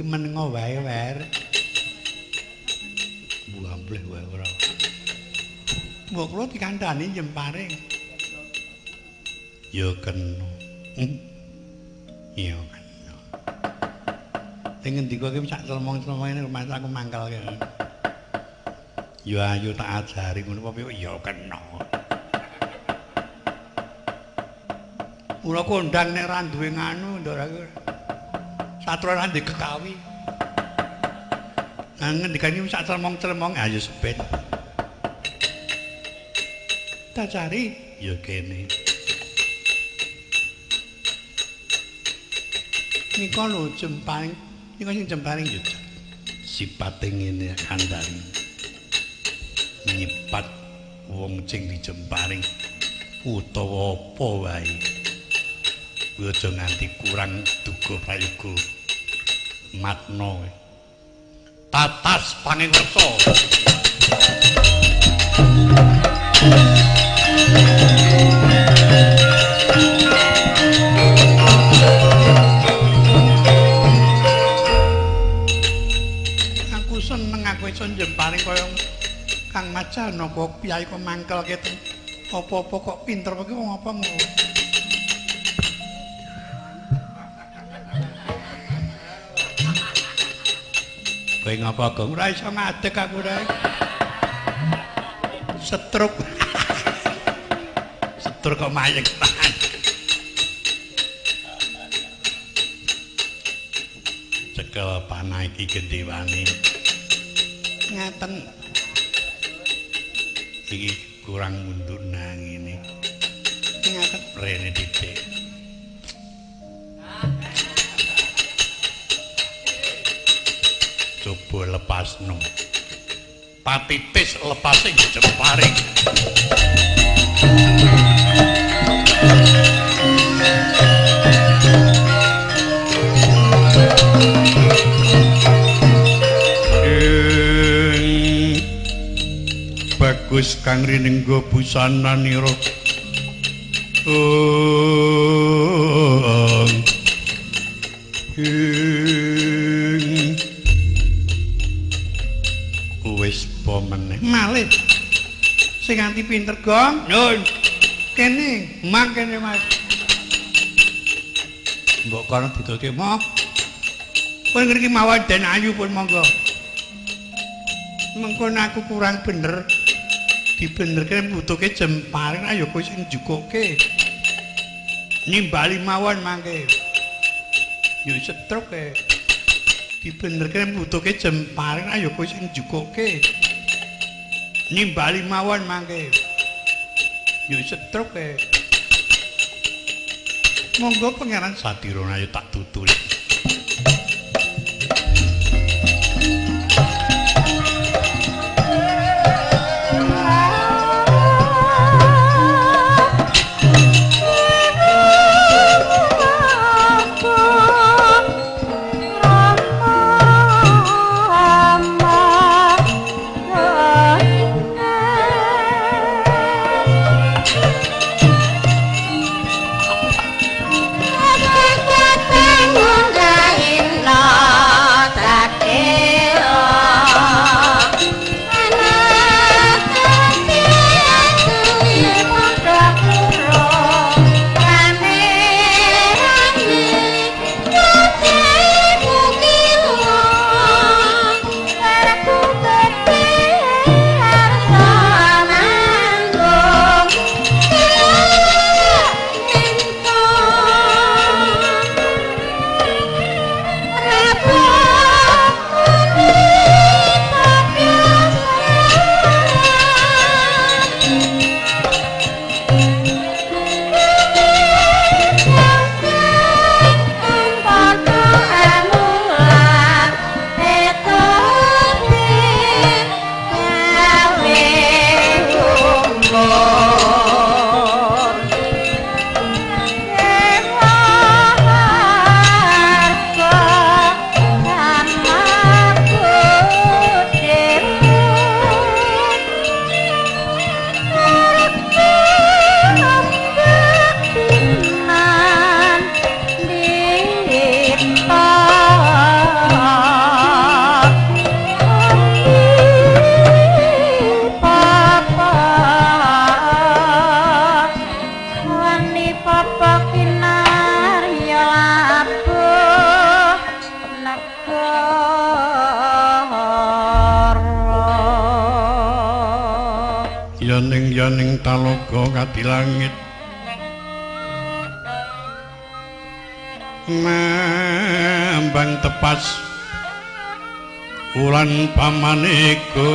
Iki menengo wae, Wer. Buambleh wae ora. Mbok kula dikandhani jemparing. Ya kena. Iya kena. Sing ngendika iki sak clemong-clemong ngene rumah aku mangkel. Ya ayo tak ajari ngono apa ya kena. Mula kondang nek ra duwe nganu nduk aku. Satro ra ndek kekawi. Nang ngendikane sak clemong-clemong ayo seben. Tak cari ya kene. Nika lho jemparing, nika sing jemparing ya sipate ngene kandhani. Nyipat wong sing dijemparing utawa apa wae. Kuwi aja nganti kurang duga prayoga matna. Tatas pangingwersa. Aku seneng aku iso njemparing kaya Kang Mas Janaka piyai kok mangkel ketu. Apa-apa kok pinter iki wong apa ngono. Kowe ngapa Gong? Ora iso ngadeg aku rek. Setruk. Setruk kok mayeng tenan. Cekel panah iki gendhewane. Ngaten. Iki kurang mundur nang ngene. Ngaten rene titik. Coba lepasno. Patitis lepasing jemparing. Bagus kang rinengga busananira. Wis po meneh malih sing nganti pinter Gong. Nyun kene mang kene Mas. Mbok kono ditutuke moh. Pun ngriki mawon Den Ayu pun monggo. Mengko aku kurang bener dibenerke butuhke jemparing ayo kowe sing njukuke. Nimbali mawon mangke. Yo setruk e. Dibenerke butuhke jemparing ayo kowe sing njukuke. Nimbali mawon mangke. Yo setruk e. Monggo Pangeran Sadirana ayo tak tuturi. Thank you. Yaning-yaning talaga kadilangit mambang tepas ulan pamaneka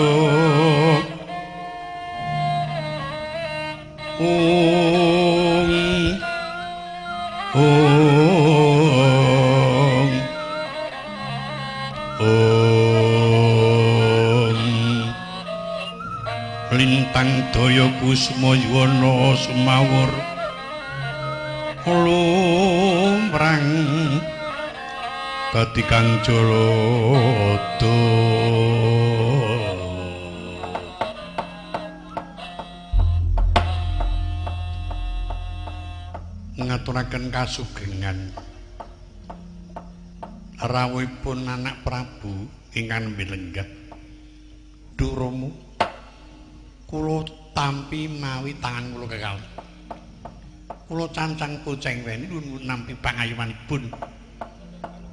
ung ung ung lintang daya kusma yuwana sumawur lumrang dadi kang jolodo. Ngaturaken kasugengan rawuhipun anak Prabu ingkang nembe lenggah. Duh Rama, kula tampi mawi tangan kula kekalih. Kula cancang poceng weni nampi pangayomanipun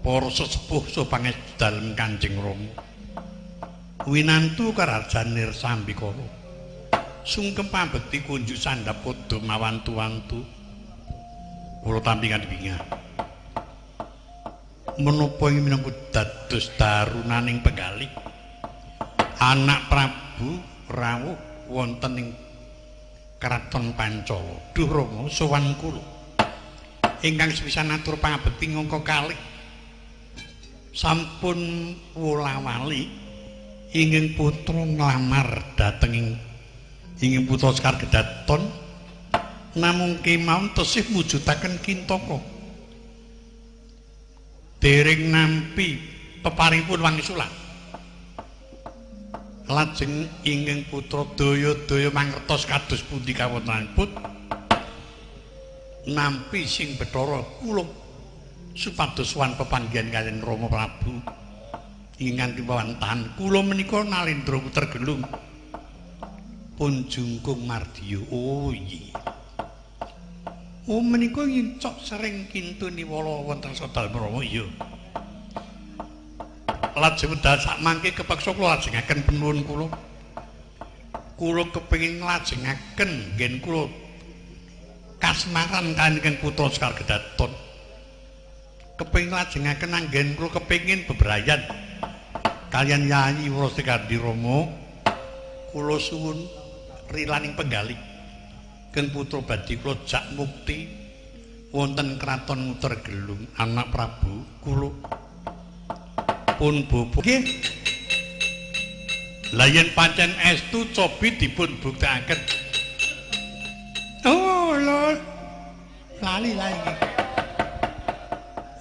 para sesepuh saha pangestu dalem Kanjeng Rama. Winantu karajan Nirsambikara. Sungkem pambekti kunjuk sandhap padha mawantu-wantu. Kula tampi kanthi bingah. Menapa ing minangka dados darunaning penggalih anak Prabu rawuh wonten ing Kraton Pancala. Duh Rama, sowan kula ingkang sepisan atur pangabekti ngangka kalih sampun wola-wali ingin putra nglamar dhateng ingin putra Sekar Kedaton, namung kemawon tesih mujudaken kintaka. Dereng nampi peparingipun wangsulan. Lajeng ingin putra daya-daya mangertos kados pundi kawontenanipun nampi sing Bathara kula supados sowan pepanggihan kaliyan Rama Prabu ingkang dipawantahan kula menika Nalendra Puter Gelung pun jungkung mardiya. Oh iya. Oh menika ngincok sering kintuni wala wonten sadalem Rama. Iya. Lajeng medal sakmangke kepeksa kula lajengaken penuwun kula. Kula kepengin nglajengaken nggen kula kasmaran kaliyan ingkang putra Sekar Kedaton. Kepengin nglajengaken anggen kula kepengin bebrayan kaliyan Yayi Wrasekandi Rama. Kula suwun rilaning penggalih keng putra badhe kula jak mukti wonten kraton Muter Gelung anak Prabu kula pun bobo. Nggih. Lah yen pancen estu cobi dipun buktekaken. Oh lho. Lali lagi.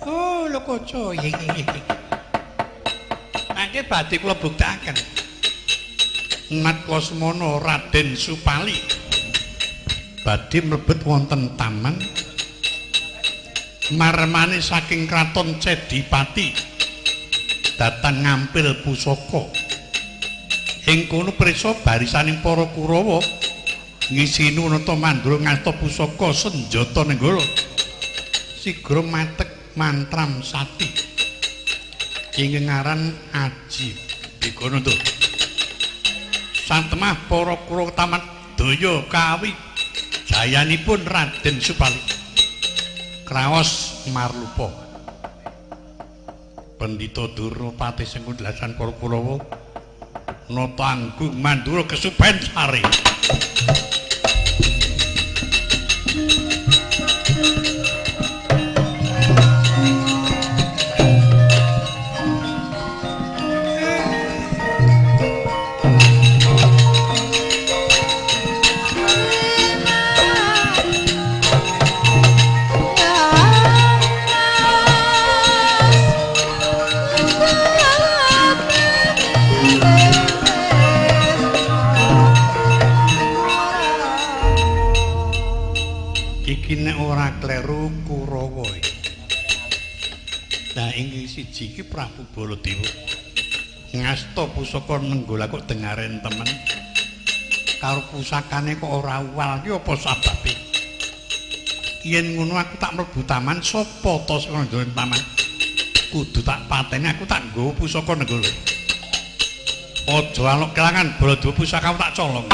Oh lho kaca iki. Mangke badhe kula buktekaken. Nat Lasmana Raden Supali badhe mlebet wonten taman marmane saking kraton Cedipati datang ngampil pusaka. Ing kono prisa barisaning para Kurawa ngisinu nata mandura ngasta pusaka senjata nenggala sigra matek mantram sati ingkang aran Aji Bigana. Satemah para Kurawa tamat daya kawi jayanipun Raden Supali kraos marlupa. Pendhita Durna patih sengkundlasan para Kurawa nata anggung mandura kesupen sare. Iki nek ora kleru Kurawa. Lah ing siji iki Prabu Baladewa ngasta pusaka nenggala kok dengaren temen. Karo pusakane kok ora uwal ki apa sababe? Yen ngono aku tak mlebu taman, sapa ta sing nang taman? Kudu tak pateni, aku tak nggawa pusaka nenggala. Aja alok kelangan Baladewa, pusakamu tak colong.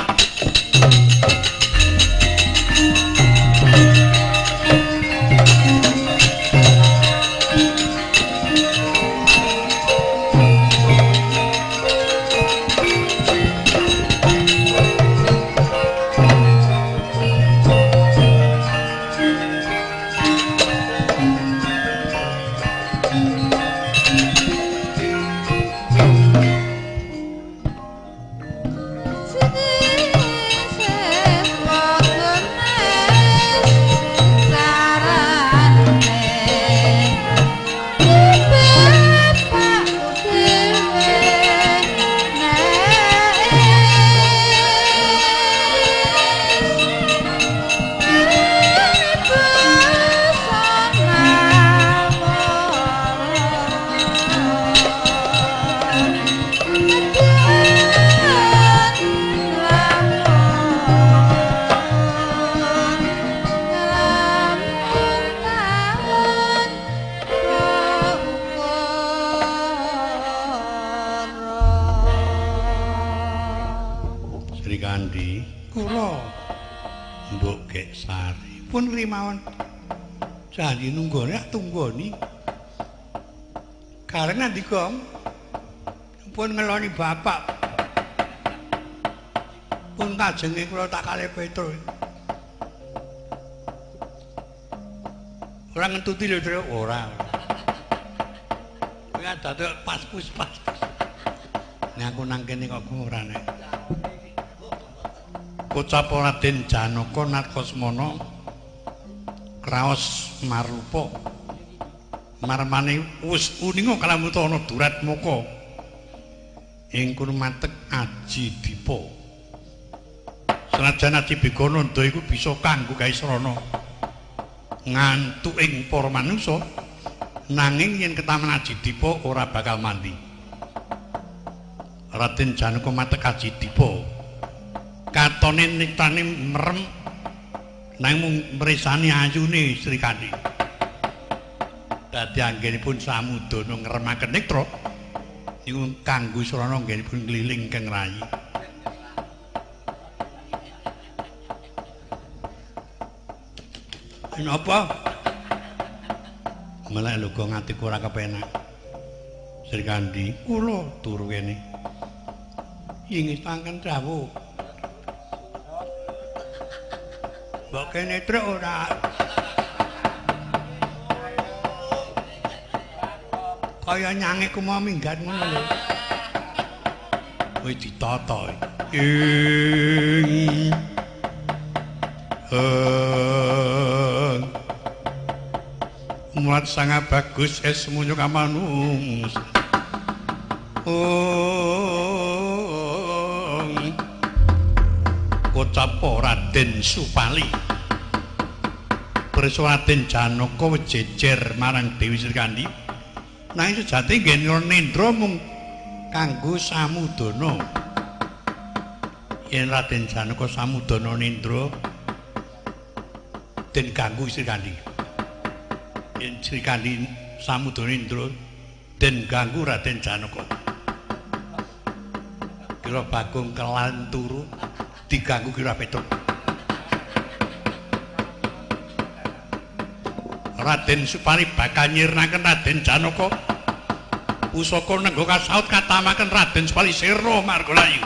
Srikandi kula mbok gek sari pun rimawon janji nunggone ak tunggoni kareng nandi gong pun ngeloni bapak pun kajenge kula tak kalih Petro ora ngentuti lho Tru ora kowe dadak pas pus pas nek aku nang kene kok ora nek kocap Raden Janaka Narkosmana kraos marlupa marmane wis uninga kalamuta ana duratmaka ing kono matek Aji Dipa. Senajan Aji Begananda iku bisa kanggo gawe srana ngantuk ing para manungsa, nanging yen ketaman Aji Dipa ora bakal mandi. Raden Janaka matek Aji Dipa katone niktane merem nanging mung mresani ayune Srikandi. Dadi anggenipun samudana ngremaken nektra niku kanggo srana anggenipun ngliling keng rayi. Napa? Melek luga ngatiku ora kepenak. Srikandi, kula turu kene. Ingistangken dawuh. Mbok kene truk ora. Kaya nyangek ku mau minggat ngono lho. Wis ditata. Ing mulat sangat bagus es munyo kamanung. Kocap Raden Supali Preso Raden Janaka jejer marang Dewi Srikandi, nanging sejati nggih nendra mung kanggo samudana. Yen Raden Janaka samudana nendra den ganggu Srikandi, yen Srikandi samudana nendra den ganggu Raden Janaka. Kira Bagong kelan turu diganggu Kira Petruk. Raden Supali bakal nyirnaken Raden Janaka. Pusaka nenggo kasaut katamaken Raden Supali sirna margalayu.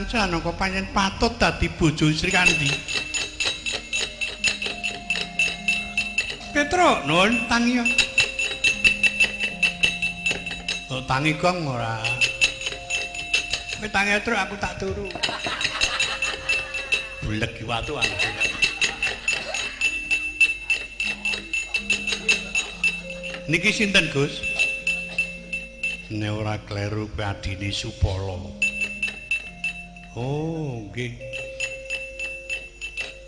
Janaka pancen patut dadi bojo Srikandi. Petro, nun tangi. Oh, tangi gong ora. Kowe tangi truk aku tak turu. Blek watu aku. Niki sinten, Gus? Nek ora kleru kuwi adine Supala. Oh, nggih.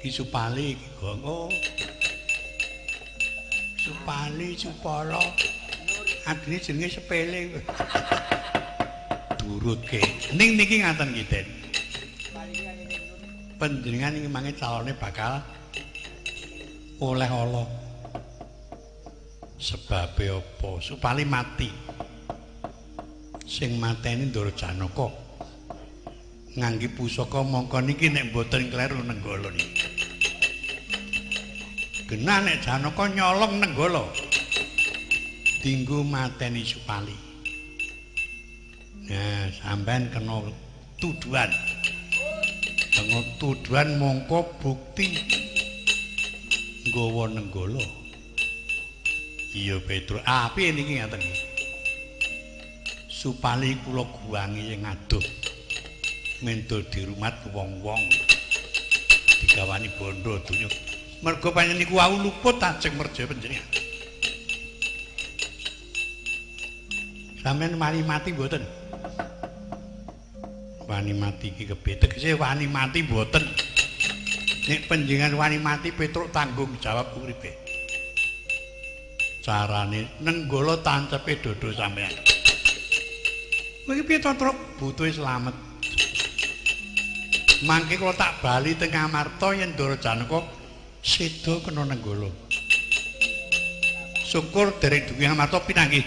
Ki Supali iki, Gong. Oh. Supali, Supala. Adine jenenge sepele. Durutke. Ning niki ngaten ki, Den. Panjenengan iki mangke calone bakal oleh Allah. Sebabe apa? Supali mati. Sing mateni Ndara Janaka. Ngangge pusaka mongko niki nek mboten kleru Nenggala niki. Genah nek Janaka nyolong Nenggala. Dinggo mateni Supali. Nah, sampean kena tuduhan. Kena tuduhan mongko bukti nggawa Nenggala. Iya Petro, piye niki ngaten iki. Supali kula guwangi ing adoh. Mendo dirumat wong-wong. Digawani bondo donya. Mergo panjenengan niku wau luput ajeng merja panjenengan. Sampeyan wani mati mboten? Wani mati iki kepiye? Tegese wani mati mboten. Nek panjenengan wani mati Petruk tanggung jawab uripe. Carane Nenggala tancepe dodo sampeyan. Kowe iki piye to, Truk? Butuhe slamet. Mangke kula tak bali teng Amarta yen Ndara Janaka seda kena Nenggala. Syukur dereng dugi Amarta pinanggih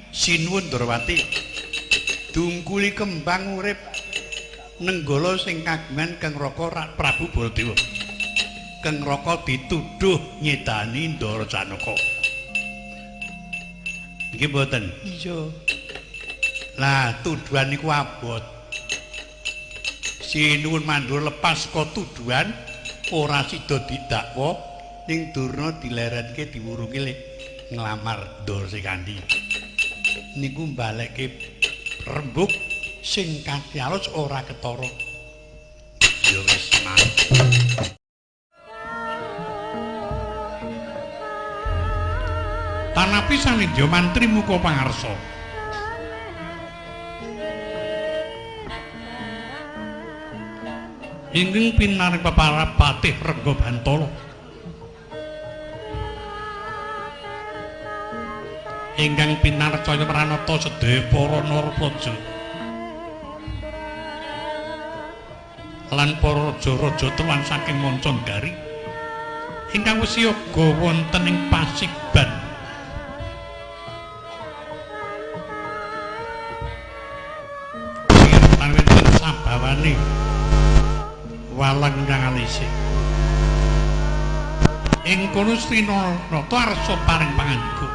Sinuwun Ndrawati. Dungkuli kembang urip Nenggala sing kagungan Kang Raka Prabu Baladewa. Kang Raka dituduh nyedani Ndara Janaka. Nggih mboten? Iya. Lah tuduhan niku abot. Sinuwun Mandura lepas saka tuduhan ora sida didakwa ning Durna dilerenke diwurungi le nglamar Ndara Srikandhi. Niku mbalekke rembug sing kanthi alus ora ketara. Ya wis mari. Tanapi sanedya mantri muka pangarsa. Ingkang pinaring peparap Patih Rengga Bantala. Ingkang pinarcaya pranata sedaya para narapraja. Lan para raja-raja tuan saking manca negari ingkang wis siaga wonten ing pasigban. Sabawane walang kang alise. Ing kono Sri Nata arsa paring pangandika.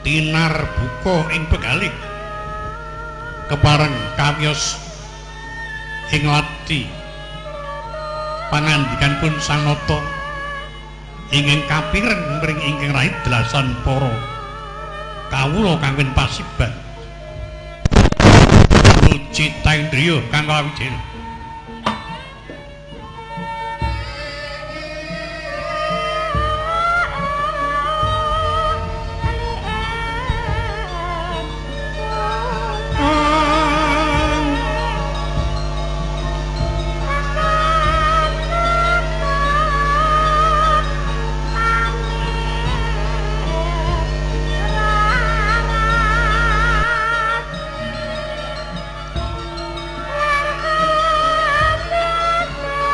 Tinar buka ing pegalih. Kepareng kawiyos ing lati. Pangandikan pun Sang Nata ingkang kapireng mring ingkang rahit delasan para kawula kanggen pasiban. Cita indriya kang kawijil.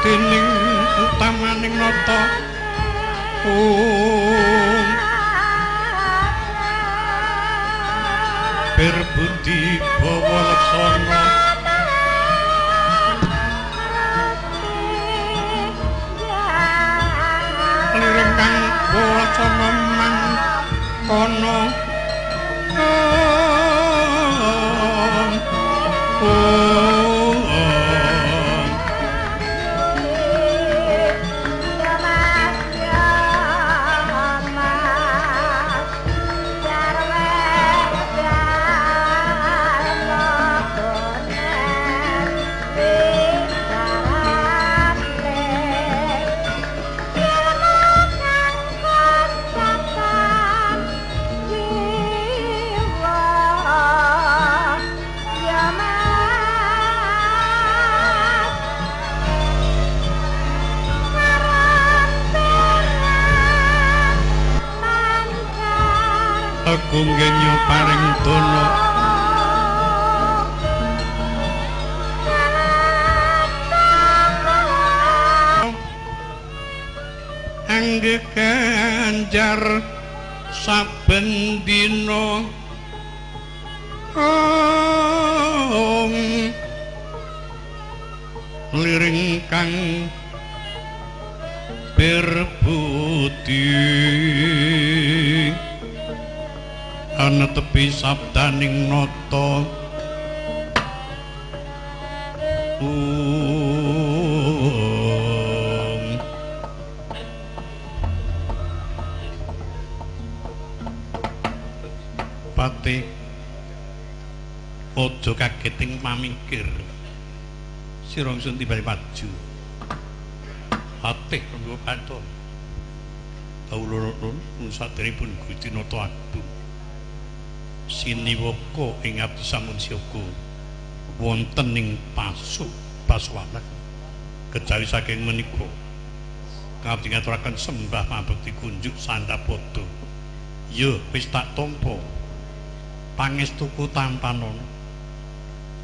Dening utamaning nata om berbudi bawa laksana liring kang bawa laksana mangkono om om. Agung genyo paring dono angge ganjar saben dina liring kang berbudi ana tepi sabdaning nata Pati aja kaget ing pamikir sira ingsun tibane maju atih kanggo bantu kawula nuwun saderepun Gusti Nata Agung siniwaka ing abdi sampun siaga wonten ing pasuk pasuwanan kejawi saking menika abdi ngaturaken sembah pambekti kunjuk sandhapada ya wis tak tampa pangestuku tampanana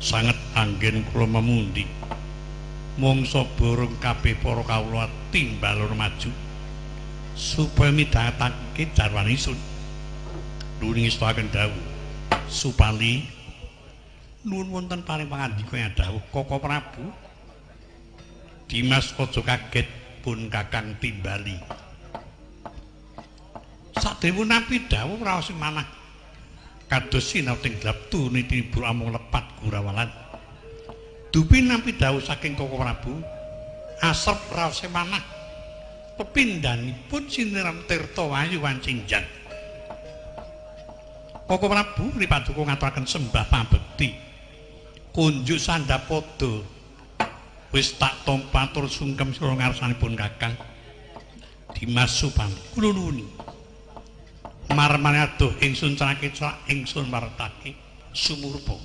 sanget anggen kula memundi mangsa borong kabeh para kawula timbalur maju supaya midhangetake jarwan ingsun nuwun ngestakaken dawuh Supali nuwun wonten paring pangandika ing dawuh Koko Prabu Dimas aja kaget pun Kakang timbali sadèrèngipun nampi dawuh raos manah kados sinau teng gelap tuni tinibur amung lepat gurawalan dupi nampi dawuh saking Koko Prabu asrep raos manah pepindhanipun siniram tirta wayu wancinjan Koko Prabu mripaduka ngaturaken sembah pambekti kunjuk sandhapada wis tak tampa tur sungkem sira ngarsanipun Kakang Dimas Supali kula nuwuni marmane adoh ingsun canake celak ingsun wartake sumurpa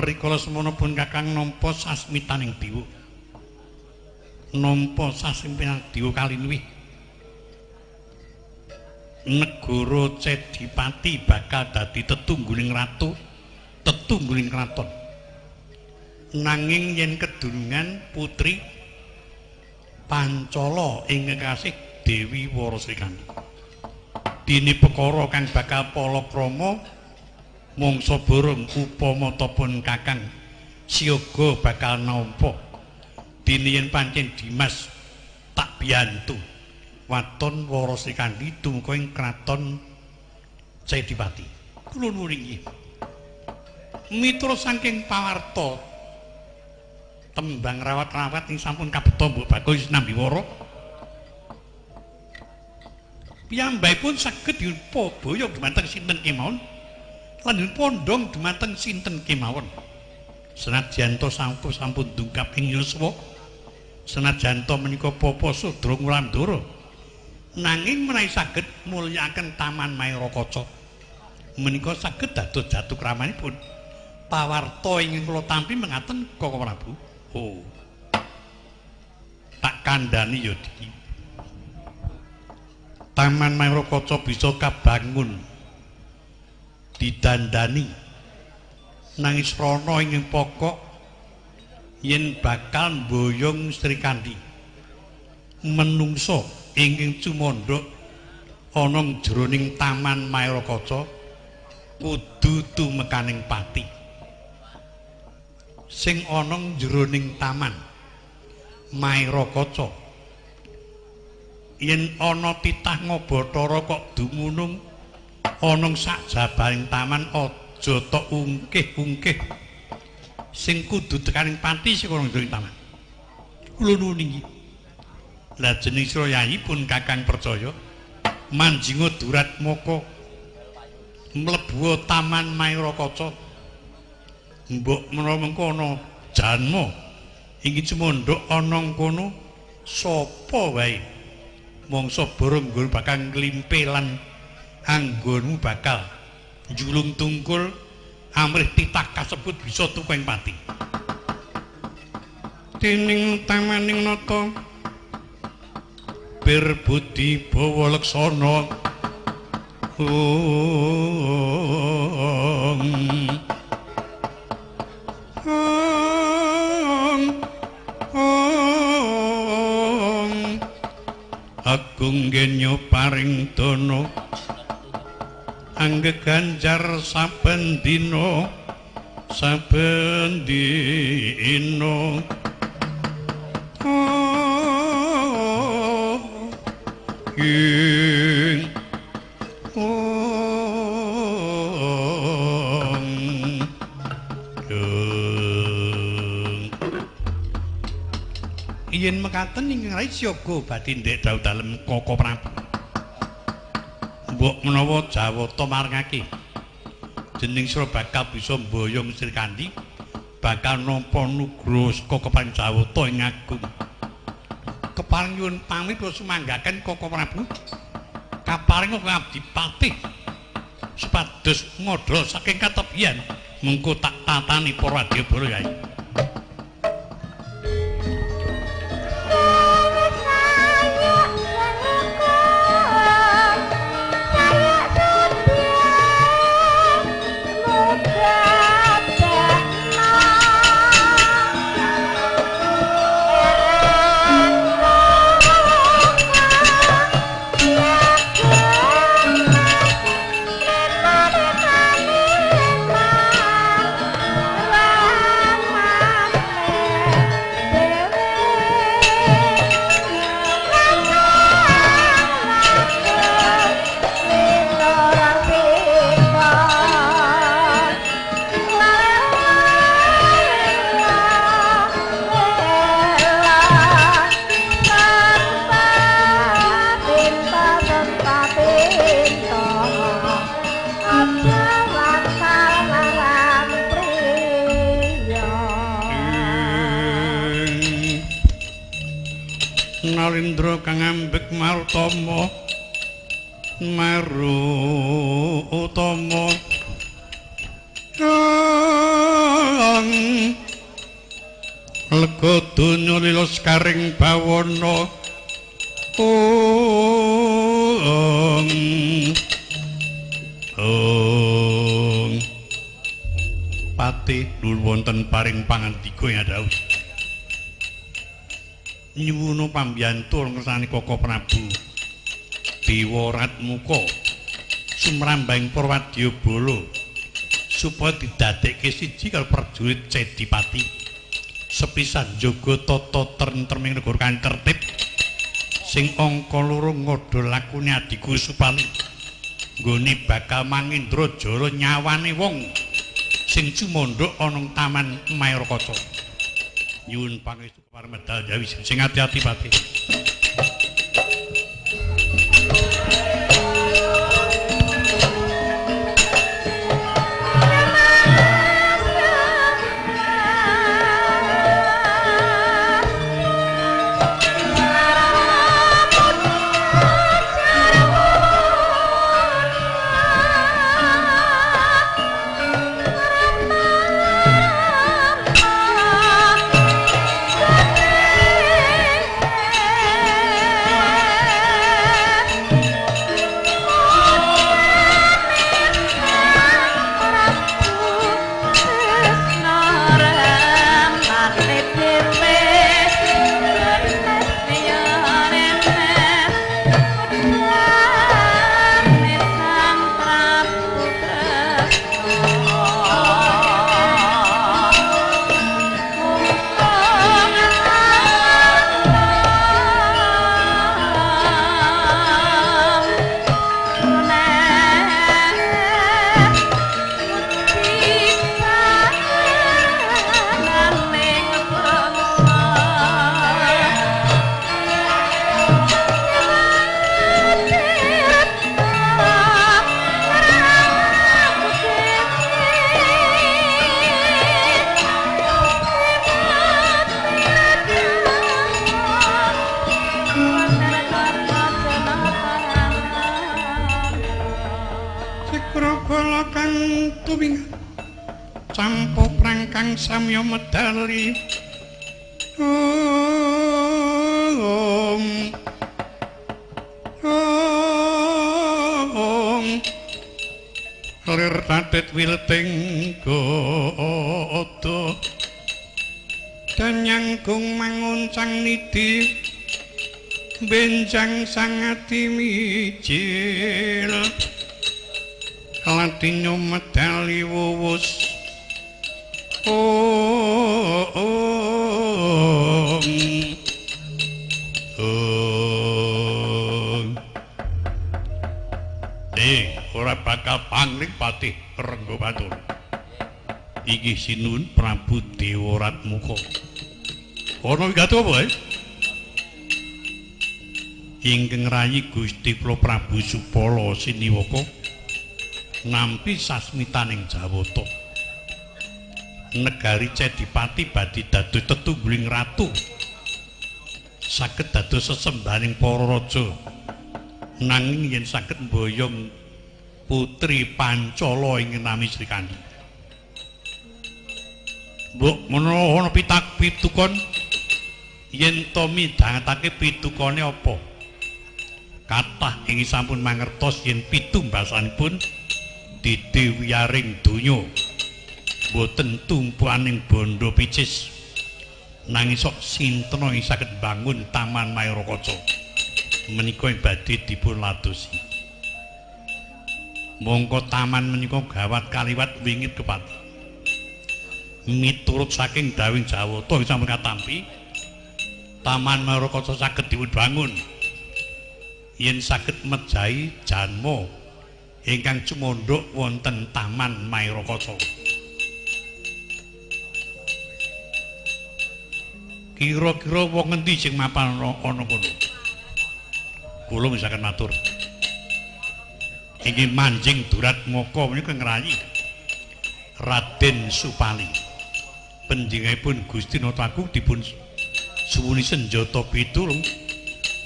rikala semono pun Kakang nampa sasmitaning dewa nampa sasmitaning dewa kalinwih negara Cedipati bakal dadi tetungguling ratu tetungguling kraton nanging yen kedunungan putri Pancala ing kekasih Dewi Warasrikandi dene perkara kang bakal palakrama mangsa borong upama tapun Kakang siaga bakal nampa dene yen pancen Dimas tak biyantu waton Warasrikandi tumeka ing kraton Cedipati kula nuwun inggih miturut saking pawarta tembang rawat-rawat ing sampun kabeta mbok bagus Nambiwara piyambakipun saged dipunpabaya dumateng sinten kemawon lan dipunpondhong dumateng sinten kemawon senajan to sampun dungkap ing yuswa senajan to menika papa sudra Ngulandara nanging menawi saged mulyakaken Taman Maerakaca menika saged dados jatukramanipun pawarta ingkang kula tampi mengaten Koko Prabu. Oh tak kandhani ya Dik Taman Maerakaca bisa kabangun didandani nanging srana ingkang pokok yen bakal mboyong Srikandi menungso ingkang cumandhak ana jroning Taman Maerakaca kudu tumekaning pati sing ana jroning Taman Maerakaca yen ana titah ngabathara kok dumunung ana sakjabaning taman aja tok ungkih-ungkih sing kudu tekaning pati sing ana jroning taman kula nuwun inggih lah jeneng sira yayi pun Kakang percaya manjinga duratmaka mlebu Taman Maerakaca mbok menawa mengko ana janma ingkang cumandhak ana kono sapa wae mangsa borong nggon bakal nglimpe lan anggonmu bakal njulung tungkul amrih titah kasebut bisa tuku ing pati dening tamaning nata bir budi bawa leksana Ong Ong Ong Agung genyo paring dana angge ganjar saben dina saben dina. Ing Ong Yen mekaten ingkang rai siaga badhe ndhek dawuh dalem Koko Prabu. Mbok menawa Jawata marengake jeneng sira bakal bisa mboyong Srikandhi, bakal nampa nugroho saka keparing Jawata ing agung. Keparing nyuwun pamit kula sumanggaken Koko Prabu. Kaparing abdi patih supados ngodhol saking katebian mengko tak tatani para wadyabala yai. Nalindra kang ambek marutama marutama kang lega donya lila sekaring bawana. Ong Ong Pati nuwun wonten paring pangandika ing dawuh. Nyuwuna pambiyantu ngersani Koko Prabu Dewa Ratmuka sumrambahing para wadyabala supaya didadekke siji karo prajurit Cedipati sepisan njaga tata tentreming negara kanthi tertib sing angka loro ngodhol lakune adhiku Supali nggone bakal mangindra jala nyawane wong sing cumandhuk ana taman Maerakaca. Nyuwun pangestu kepareng medal Jawi sing ati-ati pati. Campo prangkang samya medali. Om Om Lir tatit wilting gada danyangkung manguncang niti benjang sangati mijil latinyo medali wuwus oh oh oh ora bakal pangling patih Renggo Batur. Iki sinuwun Prabu Dewaratmuka. Ana wigato apa, Ingkang rayi Gusti kula Prabu Supala Siniwaka nampi sasmitaning Jawata. Negari Cedipati badhe dados tetungguling ratu. Saged dados sesembahaning para raja. Nanging yen saged mboyong Putri Pancala ing nami Srikandhi. Mbok menawa ana pitak pitukon yen to midhangetake pitukone apa? Kathah ing sampun mangertos yen pitumbasanipun didi wiyaring donya. Mboten tumpuaning bondo picis. Nanging sok sinten ing saged bangun Taman Maerakaca. Menika ing badhe dipun ladosi. Mongko taman menika gawat kaliwat wingit kepati. Miturut saking dawing Jawata sampun katampi, Taman Maerakaca saged dipun bangun yen saged mejahi janma ingkang cumandhuk wonten Taman Maerakaca. Kira-kira wong ngendi sing mapan ana kono? Kula misaken matur. Inggih manjing Duratmaka menika ngrayi Raden Supali. Panjenenganipun Gusti Nata Agung dipun suwuni senjata pitulung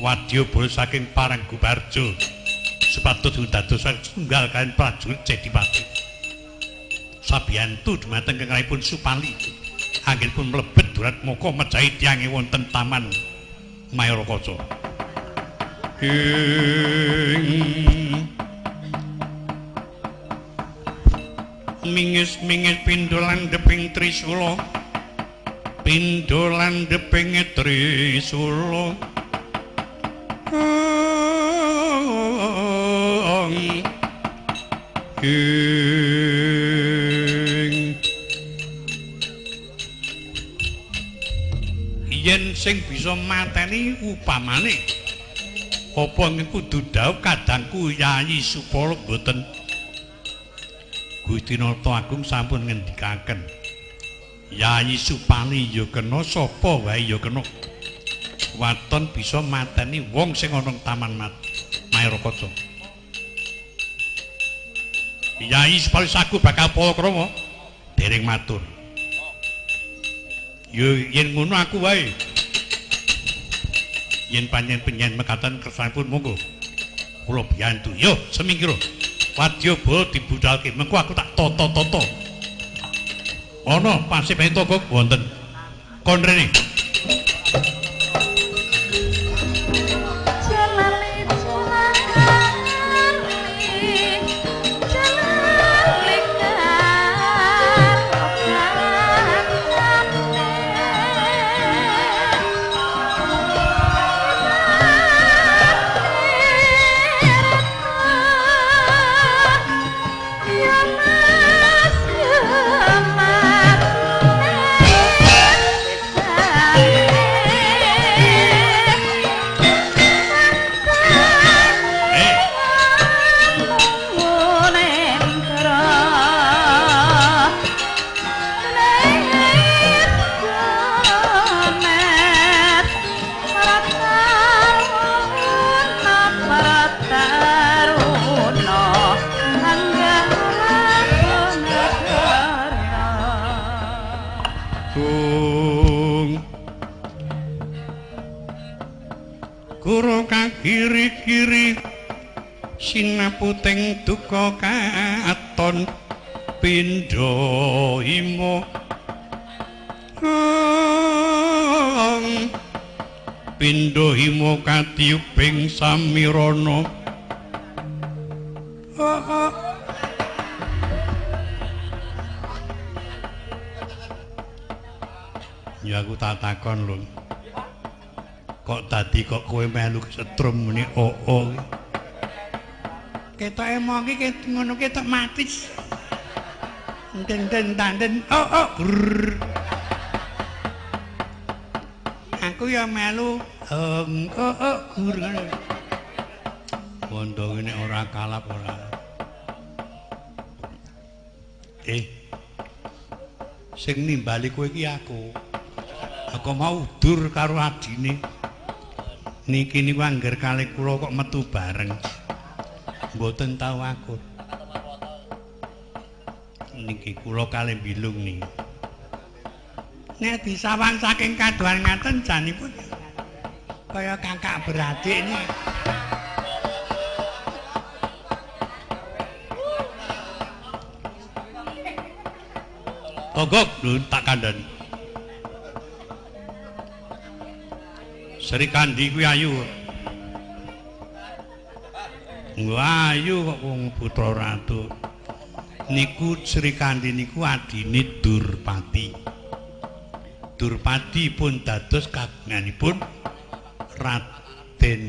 wadyabala saking Paranggubarja supados dados tunggal kaliyan prajurit Cedipati. Sabiyantu dumateng kengrayipun Supali anggenipun mlebet Duratmaka mejahi tiyange wonten Taman Maerakaca. Mingis-mingis pindha landheping trisula, pindha landheping trisula. Yen sing bisa mateni upamane apa ing kudu dhaup kadangku Yayi Supala mboten. Gusti Nata Agung sampun ngendikaken Yayi Supali ya kena, sapa wae ya kena. Waton bisa mateni wong sing ana Taman Maerakaca. Yayi Supali saku bakal palakrama dereng matur. Ya yen ngono aku wae. Yen panjenengan mekaten kersanipun monggo. Kula biyantu. Yo semingkira. Wadyabala dibudalke, mengko aku tak tata-tata. Ana pasipe togok wonten. Kon rene. Kiri-kiri sinaputing duka katon pindha hima pindha hima katiyuping samirana. Ya aku tak takon lho. Kok tadi kok kowe melu kesetrum muni oo. Ketoke mong iki ngono ketok matis. Enten tanden oo grrr. Aku ya melu oo gur ngono. Bondo ngene ora kalap ora. Sing nimbali kowe iki aku. Aku mau udur karo adine. Niki niku angger kalih kula kok metu bareng. Mboten tau akur. Niki kula kalih bilung niki. Nek disawang saking kadohan ngaten janipun kaya kakak beradik niki. Togok lho tak kandhani. Sri Kandi kuwi ayu. Ayu kok wong putra ratu. Niku Sri Kandi niku adine Durpati. Durpati pun dados kagunganipun Raden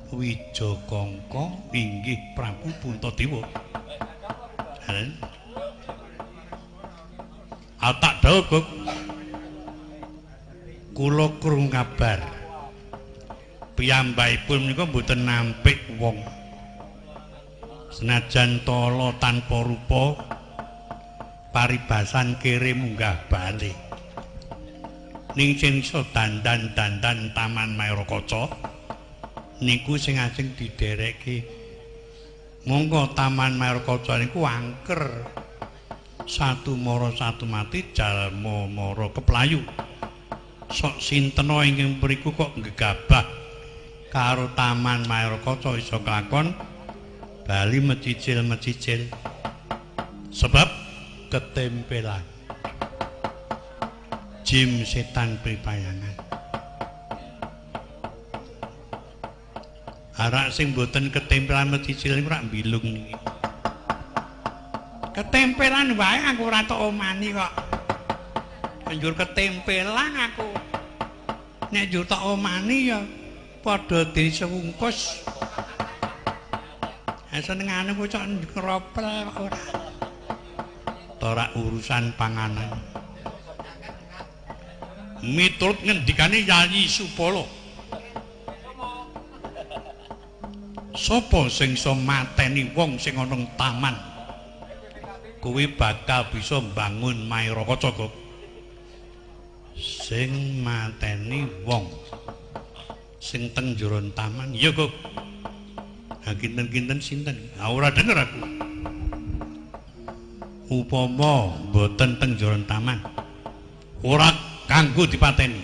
Wijakangka inggih Prabu Puntadewa. Tak dawuh, Gok. Kula krungu kabar piyambakipun menika mboten nampik wong. Senajan tala tanpa rupa paribasan kere munggah bali. Ning sing iso dandan-dandan Taman Maerakaca niku sing ajeng diderekke. Monggo Taman Maerakaca niku angker. Satu mara satu mati jalma mara keplayu. Sok sintena ingkang mriku kok gegabah karo Taman Maerakaca iso kelakon bali mecicil-mecicil sebab ketempelan jim setan pripayangan. Arak sing mboten ketempelan mecicil niku rak mbilung niki. Ketempelan wae aku ora tok omani kok. Njur ketempelan aku. Nek njur tok omani ya padha disewungkus. Ha senengane ku cok ngropel kok ora. Ora urusan panganan. Miturut ngendikane Yayi Supala. Sapa sing iso mateni wong sing ana ing taman? Kuwi bakal bisa mbangun Maerakaca kok. Sing mateni wong sing teng jero taman ya kok. Ha kinten-kinten sinten? Ha ora denger aku. Upama mboten teng jero taman ora kanggo dipateni.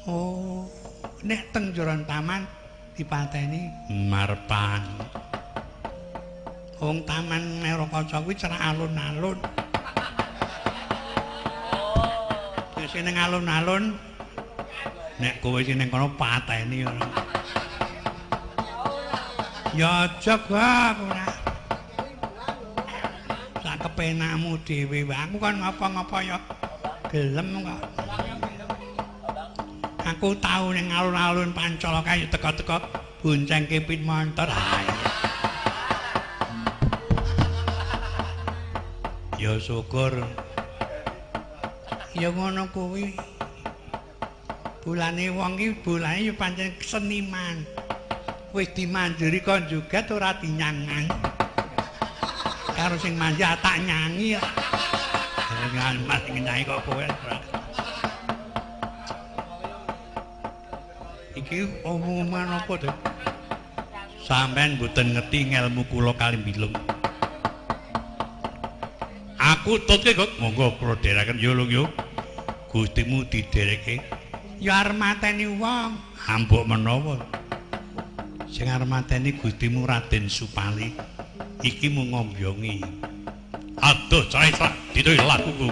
Oh, nek teng jero taman dipateni marpan. Wong Taman Maerakaca kuwi cerak alun-alun. Nek sing ning alun-alun nek kowe sing ning kono pateni ora. Ya aja gak ora. Sak kepenakmu dhewe wae. Aku kan ngapa-ngapa ya gelem kok. Aku tau ning alun-alun Pancala kae teka-teka bonceng kepit montor. Ya syukur. Ya ngono kuwi. Bulane wong iki bulane ya pancen seniman. Wis dimanjuri kon joget ora dinyangan. Karo sing manji tak nyanyi. Mas nyanyi kok kowe ora. Iki omongan apa to? Sampeyan mboten ngerti ngelmu kula kalimbilung. Aku tutke kok monggo kula dherekaken yo lho yo. Gustimu didhereke. Ya arep mateni wong. Ambok menawa. Sing arep mateni Gustimu Raden Supali iki mung ngombyongi. Aduh, cah-cah dituwi lakuku.